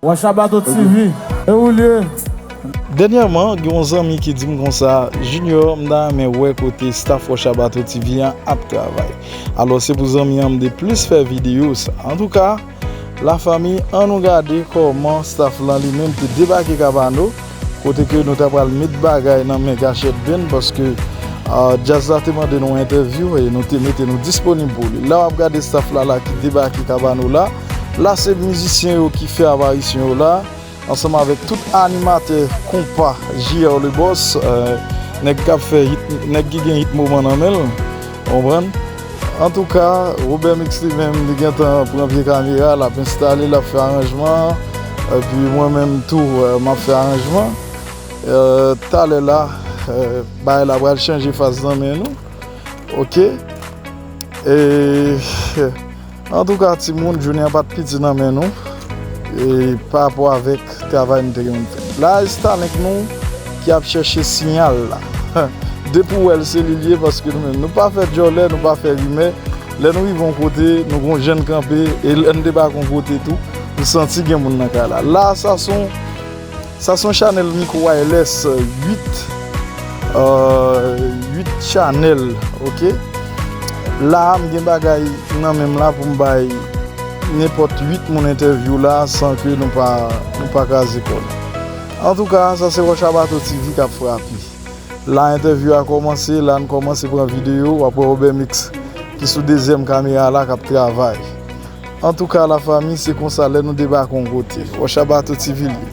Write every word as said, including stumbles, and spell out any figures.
Wacha Bato T V, e ou l ye? Dènyèman, gen yon zanmi ki di m konsa, Junior, m ta renmen wè kote staff Wacha Bato T V a ap travay. Alò, se pou zanmi an m de plis fè videyo sa. Antouka, lafanmi, ann nou gade kòman staff lan li menm te debake Kabano, kote ke nou ta pral met bagay nan men Gachèt Band, paske ah, djaz la te mande nou entèvyou e nou te mete nou disponib pou li. La w ap gade staff la la ki debake Kabano la. La se mizisyen yo ki fè aparisyon yo la, ansanm avèk tout animatè konpa, J R Le Boss, euh, nèg k ap fè hit, nèg ki gen hit moman nan men l, w konprann? Antouka, Robert Mix li menm, li gentan pran pye kamera, l ap enstale, l ap fè aranjman, epi mwen menm tou, euh, m ap fè aranjman. Euh, talè la, euh, bagay la pral chanje fas nan men nou. Oke. E, antouka, timoun, jounen an pa t piti nan men nou. E pa rapò avèk travay nou te gen pou n fè. La, Starlink nou ki ap chèche siyal la. Depi w wè l, se li l ye, paske nou menm, nou pa fè djòlè, nou pa fè rimè. Lè nou rive yon kote, nou gon jan n kanpe, e lè n debake yon kote tou, nou santi gen moun nan kay la. La, sa se yon Sa se yon chanèl mikwo wireless uit, euh, uit chanèl, oke? La a, m gen bagay nan men m la pou m bay nenpòt uit moun entèvyou la san ke nou pa, nou pa kraze kò nou. Antouka, sa se Wacha Bato T V k ap frape. La entèvyou a kòmanse, la n kòmanse pran videyo, w ap wè Robert Mix ki sou dezyèm kamera la k ap travay. Antouka, lafanmi, se konsa lè nou debake yon kote. Wacha Bato T V li.